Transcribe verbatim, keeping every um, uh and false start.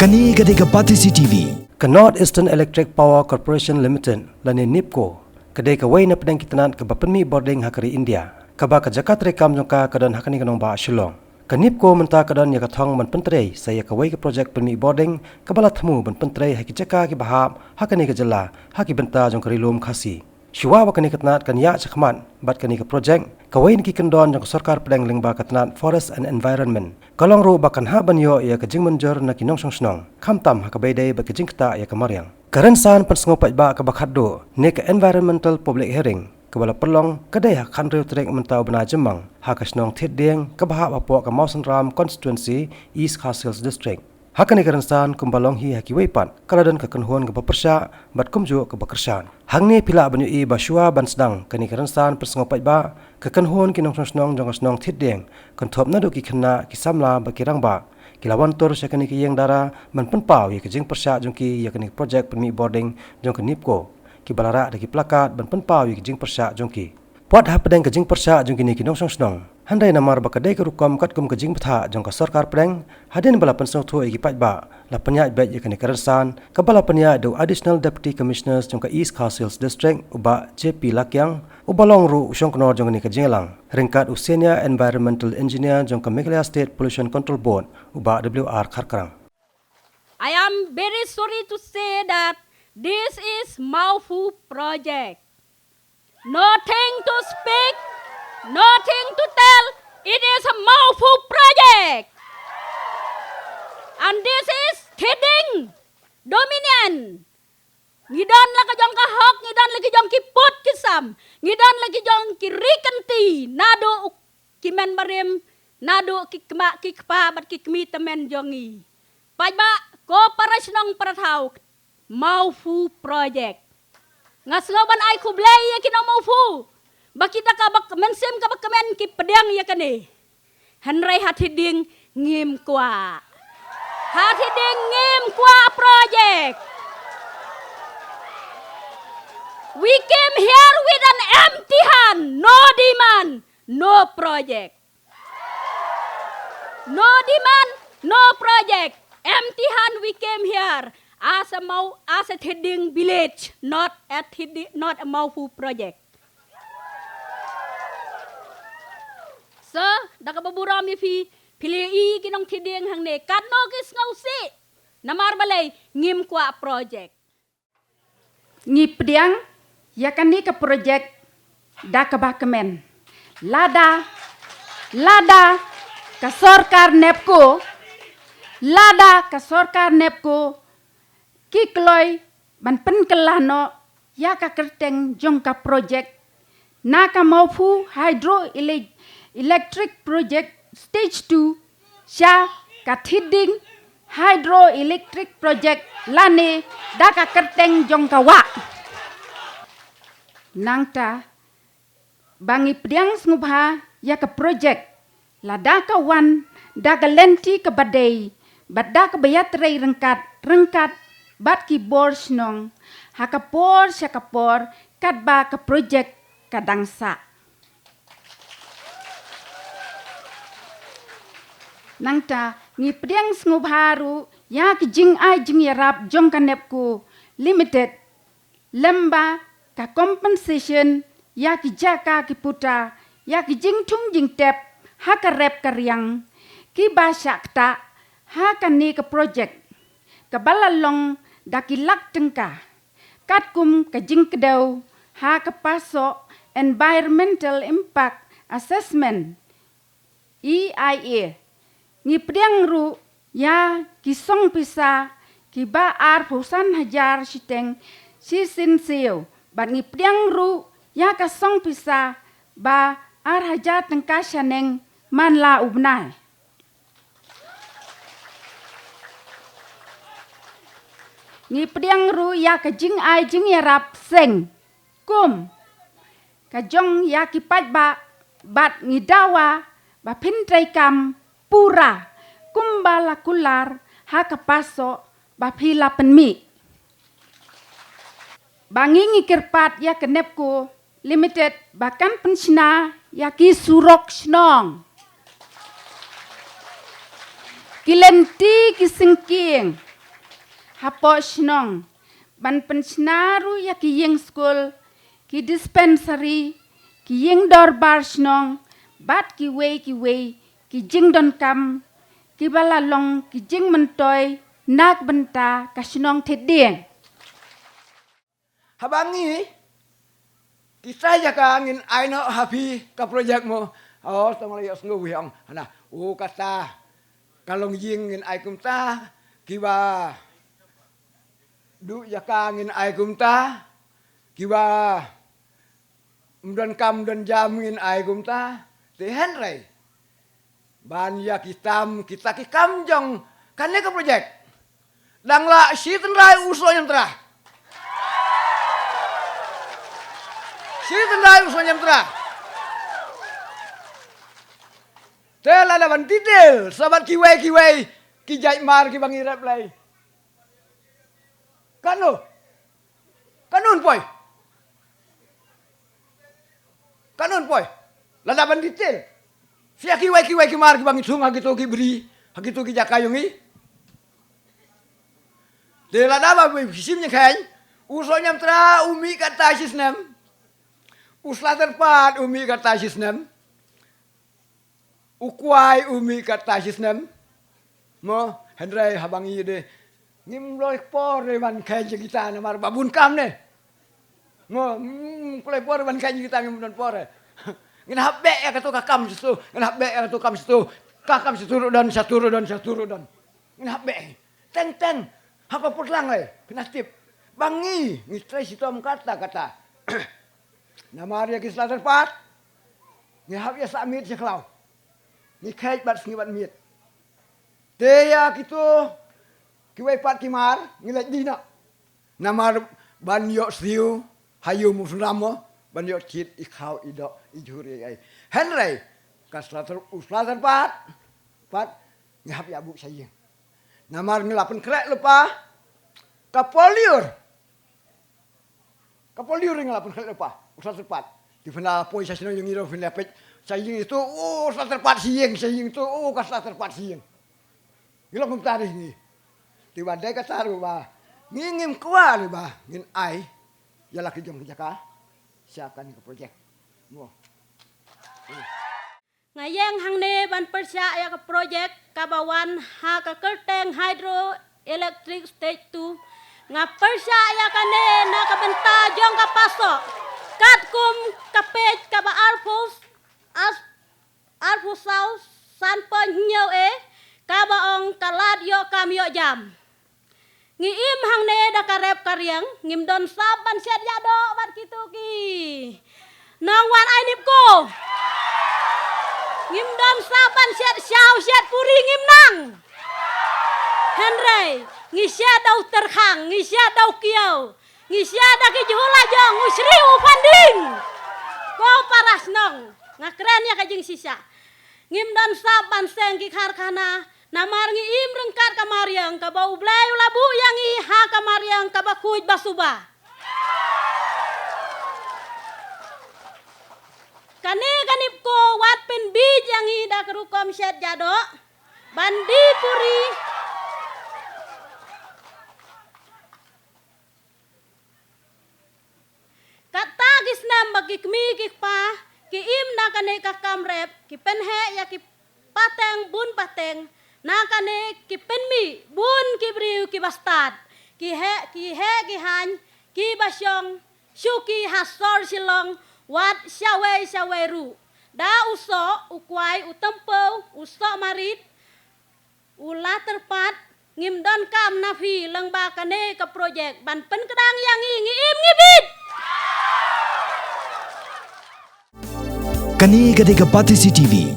Kane ka dei ka Batesi T V. Ka North Eastern Electric Power Corporation Limited, lane NEEPCO, ka dei kawei na pdeng ki tnat kaba pynmih bording ha ka ri India, kaba ka jaka treikam jong ka ka don ha kane ka nongbah Shillong. Ka NEEPCO mynta ka don ïa ka thong ban pyntrei sa ïa kawei ka projek pynmih bording kaba la thmu ban pyntrei ha ki jaka kiba hap ha kane ka jylla ha ki bynta jong ka Ri Lum Khasi. Shuwa ba kane ka tnat kan ïaid shakhmat bad kane ka projek, kawei na ki kyndon jong ka sorkar pdeng lyngba ka tnat Forest and Environment ka long ruh ba kan hap ban ïoh ïa ka jingmynjur na ki nongshong shnong, khamtam ha kaba ïadei bad ka jingktah ïa ka mariang. Ka rynsan pynsngew paidbah kaba khatduh ne ka Environmental Public Hearing kaba la pynlong ka dei ha ka khathynriew tarik mynta u bnai Jymmang ha ka shnong Thieddieng kaba hap hapoh ka Mawsynram Constituency, East Khasi Hills District. Ha kane ka rynsan kumba long hi ha kiwei pat, ka la don ka kynhun kaba pyrshah bad kumjuh kaba kyrshan. Hangne phi lah ban ïohi ba shuwa ban sdang kane ka rynsan pynsngew paidbah, ka kynhun ki nongshong shnong jong ka shnong Thieddieng, kynthup naduh ki khynnah, ki samla bad ki rangbah, ki la wan tur sha kane ka ïing dara ban pynpaw ïa ka jingpyrshah jong ki ïa kane ka projek pynmih bording jong ka NEEPCO, kiba la rah da ki plakat ban pynpaw ïa ka jingpyrshah jong ki. Wat hapdeng ka jingpyrshah jong kine ki nongshong shnong, hynrei namar ba ka dei ka rukom katkum ka jingbthah jong ka sorkar pdeng, hadien ba la pynsngewthuh ïa ki paidbah, la pynïaid beit ïa kane ka rynsan kaba la pynïaid da u Additional Deputy Commissioner jong ka East Khasi Hills District, u Bah J P Lakiang, uba long ruh u shongknor jong kane ka jingïalang, ryngkat u Senior Environmental Engineer jong ka Meghalaya State Pollution Control Board, u Bah W R Kharkrang. I am very sorry to say that this is Mawphu project. Nothing to speak, nothing to tell. It is a Mawphu project. And this is Thieddieng Dominion. Ngi don la ka jong ka hok, ngi don la ki jong ki pud ki sam, ngi don la ki jong ki ri kynti, naduh ki men barim, naduh ki kmie ki kpa bad ki kmie tymmen jong ngi. Paidbah, ko para shnong para thaw, Mawphu project. Nga sngew ban ai khublei ïa ki nong Mawphu ba ki da kaba mynsiem kaba kmen ki pdiang ïa kane. Hynrei ha Thieddieng ngim kwah. Ha Thieddieng ngim kwah project. We came here with an empty hand, no demand, no project. No demand, no project. Empty hand we came here as a Mau, as a Thieddieng village, not a Thieddieng, not a Mawphu project. So, da kaba burom ïa phi, phi la ïohi ki nong Thieddieng hangne, katno ki sngewsih. Namar balei ngim kwah project. Ngi pdiang ïa kane ka projek da kaba kmen. Lada, lada ka sorkar NEEPCO, lada ka sorkar NEEPCO ki kloi ban pynkylla noh ïa ka kyrteng jong ka projek na ka Mawphu Hydro Ele-, Electric Project Stage two, sha ka Thieddieng Hydroelectric Project lane da ka kyrteng jong ka wah. Nangta ba ngi pdiang sngewbha ïa ka projek, lada ka wan da ka lynti kaba dei bad da kaba ïatrei ryngkat ryngkat bad ki bor shnong ha ka por sha ka por katba ka projek ka dang sah. Nangta ngi pdiang sngewbha ruh ïa ki jingai jingïarap jong ka NEEPCO Limited, lem bad ka compensation ïa ki jaka ki puta, ïa ki jingthung jingtep ha ka rep ka riang kiba shah ktah ha kane ka projek kaba la long da ki lak tyngka, katkum ka jingkdew ha ka PASSOE Environmental Impact Assessment, E I A. Ngi pdiang ruh ïa ki song pisa kiba arphew san hajar shiteng shisien siew, bad ngi pdiang ruh ïa ka song pisa ba ar hajar tyngka shaneng man la u bnai. Ngi pdiang ruh ïa ka jingai jingïarap seng kum ka jong ïa ki paidbah, bad ngi dawa ba phin treikam pura kumba la kular ha ka PASSOE ba phi la pynmih. Ba ngi ngi kyrpad ïa ka NEEPCO Limited ba kan pynshna ïa ki surok shnong, ki lynti ki syngkien, hapoh shnong, ban pynshna ruh ïa ki ïing skul, ki dispensary, ki ïing dorbar shnong, bad kiwei kiwei ki jingdonkam kiba la long ki jingmyntoi na ka bynta ka shnong Thied Dieng. Haba ngi kita jaka ngin ai noh ha phi ka projek mo. Oh, tang la ïohsngew ïa ong hana. Oh, kata ka long ïing ngin ai kumta, kiba duh jaka ngin ai kumta, kiba ym don kam don jam ngin ai kumta. Te hynrei ban ïa ki tam kita ki kam jong kane ka projek, dang lah shi tynrai u soh ñiamtra. Shi tynrai u soh ñiamtra. Te lada ban detail sa bad kiwei kiwei ki jait mar kiba ngi rep lei. Kano? Kano poi? Kano poi? Lada ban detail sa ïa kiwei kiwei ki mar kiba ngi thung ha kito ki bri, ha kito ki jaka jong ngi. Te lada ba phi shim ñiangkheiñ, u soh ñiamtra u mih katta shi snem. U sla tyrpad u mih katta shi snem. U kwai u mih katta shi snem. Mo, hynrei haba ngi de ngim loi por re ban kheiñ kita namar ba bun kam ne. Mo, mm, kloi por ban kheiñ kita ngim don por re. Ngin hap beh ïa kato ka kam shitu, ngin hap beh ïa kato kam shitu. Ka kam shitu ruh don, shitu ruh don, shitu ruh don. Ngin hap beh. Teng teng ha ka putlang ai pynhap tip ba ngi ngi trei shitom katta katta. Namar ïa ki sla tyrpad ngi hap ïa sah miet sha khlaw. Ngi kheit bad sngi bad miet. Te ïa kito kiwei pat ki mar ngi leit dih noh. Namar ban ïoh siew ha ïew mut sngewdam mo, ban ïoh thied i khaw i doh i jhur i ei. Hynrei ka sla tyr, u sla tyrpad pat ngi hap ïa buh sha ïing. Namar ngi la pynkhreh lypa ka por lyiur. Ka por lyiur ngi la pynkhreh lypa u sla tyrpad. Te phin la poi sha shnong jong ngi ruh phin la peit sha ïing itu, u sla tyrpad sha ïing, sha ïing itu, u ka sla tyrpad sha ïing. Ngi long kumta ri ngi. Te ba dei kata ruh ba ngi ngim kwah ruh ba ngin ai ïa la ki jong ki jaka sha kane ka projek. Mo. Nga ïeng hangne ban pyrshah ïa ka projek kaba wan ha ka kyrteng Hydro Electric Stage two. Nga pyrshah ïa kane na ka bynta jong ka Pasoh. Katkum ka page kaba arphew, as-, arphew saw sanphew hynñiew e, kaba ong ka lad ïoh kam ïoh jam. Ngi im hangne da ka rep ka riang, ngim don sap ban shet ïadoh bad kito ki nongwan ai NEEPCO. Ngim don sap ban shet shaw shet puri, ngim nang. Hynrei ngi shet da u tyrkhang, ngi shet da u kiaw, ngi shet da ki jhur lajong, u shri u phanding. Ko para shnong, nga kren ïa ka jingshisha. Ngim don sap ban seng ki karkhana, namar ngi im ryngkat ka mariang kaba U Blei u la buh ïa ngi ha ka mariang kaba khuid ba suba. Kane ka NEEPCO wat pynbiej ïa ngi da ka rukom shet ïadoh ban die puri. Kata ki snem ba ki kmie ki kpa ki im na kane ka kam rep, ki pynheh ïa ki pateng bun pateng, na kane ki pynmih bun ki briew kiba stad, ki heh, ki heh ki haiñ, kiba shong shuki ha sor Shillong, wat shawei shawei ruh. Da u soh, u kwai, u tympew, u soh marit, u la tyrpad, ngim don kam na phi lyngba kane ka projek ban pynkdang ïa ngi, ngi im ngi bit. Kane ka dei ka Batesi TV.